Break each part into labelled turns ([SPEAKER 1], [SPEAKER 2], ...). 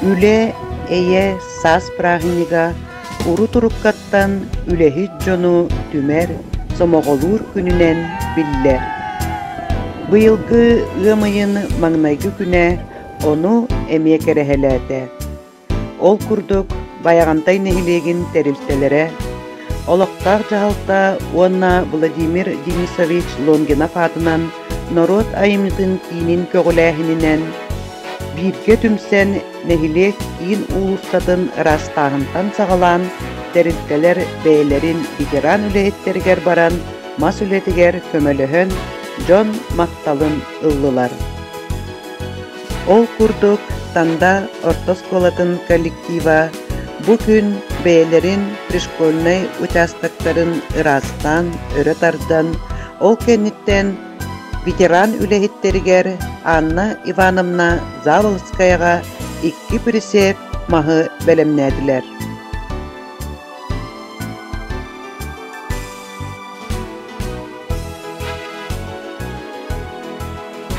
[SPEAKER 1] Үлэ, эйэ, саас бырааһынньыга урут-уруккаттан үлэһит дьону түмэр, сомоҕолуур күнүнэн биллэр. Быйылгы ыам ыйын маҥнайгы күнэ ону эмиэ кэрэһэлээтэ. Ол курдук, Байаҕантай нэһилиэгин тэрилтэлэрэ, олохтоох дьаһалта уонна Владимир Денисович Лонгинов аатынан норуот айымньытын киинин көҕүлээһининэн бииргэ түмсэн нэһилиэк киин уулуссатын ыраастааһынтан саҕалаан тэрилтэлэр бэйэлэрин ветеран үлэһиттэригэр баран мас үлэтигэр көмөлөһөн дьон махталын ыллылар. Ол курдук, Танда орто оскуолатын коллектива бу күн бэйэлэрин пришкольнай участоктарын ыраастаан өрө тардан, ол кэнниттэн ветеран үлэһиттэригэр Анна Ивановна Заволоцкаяҕа икки присеп маһы бэлэмнээтилэр.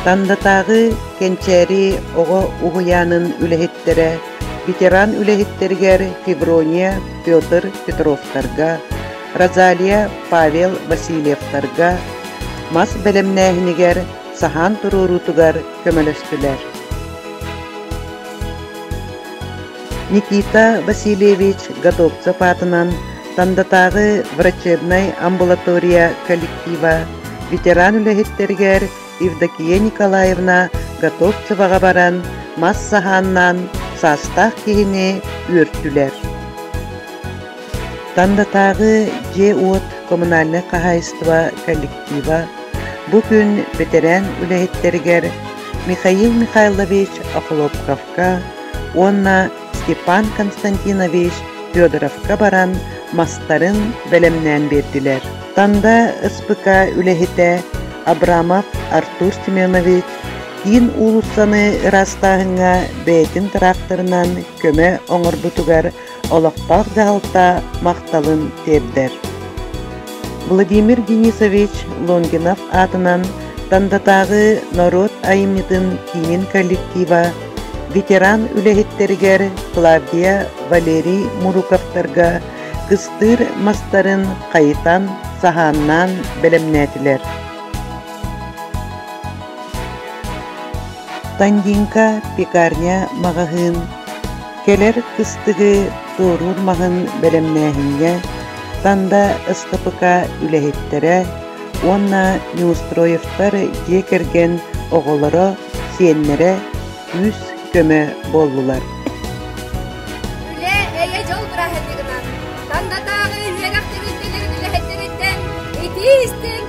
[SPEAKER 1] Тандатааҕы Кэнчээри оҕо уһуйаанын үлэһиттэрэ ветеран үлэһиттэригэр Феврония Петр Петровтарга, Розалия Павел Васильевтарга мас бэлэмнээһинигэр саһаан туруоруутугар көмөлөстүлэр. Никита Васильевич Готовцев аатынан Тандатааҕы врачебнай амбулатория коллектива ветеран үлэһиттэригэр Евдокия Николаевна Готовцеваҕа баран мас саһааннаан саастаах киһини үөртүлэр. Тандатааҕы дьиэ-уот коммунальнай хаһаайыстыба коллектива бу күн бэтэрээн үлэһиттэригэр Михаил Михайлович Охлопковка уонна Степан Константинович Федоровка баран мастарын бэлэмнээн биэрдилэр. Танда СПК үлэһитэ Абрамов Артур Семенович киин уулуссаны ыраастааһыҥҥа бэйэтин тыраахтарынан көмө оҥорбутугар олохтоох дьаһалта махталын тиэрдэр. Владимир Денисович Лонгинов аатынан Тандатааҕы норуот айымньытын киинин коллектива ветеран үлэһиттэригэр Клавдия Валерий Муруковтарга кыстыыр мастарын хайытан, саһааннаан бэлэмнээтилэр. Тандинка пекарня маҕаһыын кэлэр кыстыгы туоруур маһын бэлэмнээһиҥҥэ Танда СТПК үлэһиттэрэ уонна Неустроевтар дьиэ кэргэн оҕолоро, сиэннэрэ күүс-көмө буоллулар.
[SPEAKER 2] Үлэ, эйэ, дьол бырааһынньыгынан Тандатааҕы үөрэх тэрилтэлэрин үлэһиттэриттэн итии-истиҥ.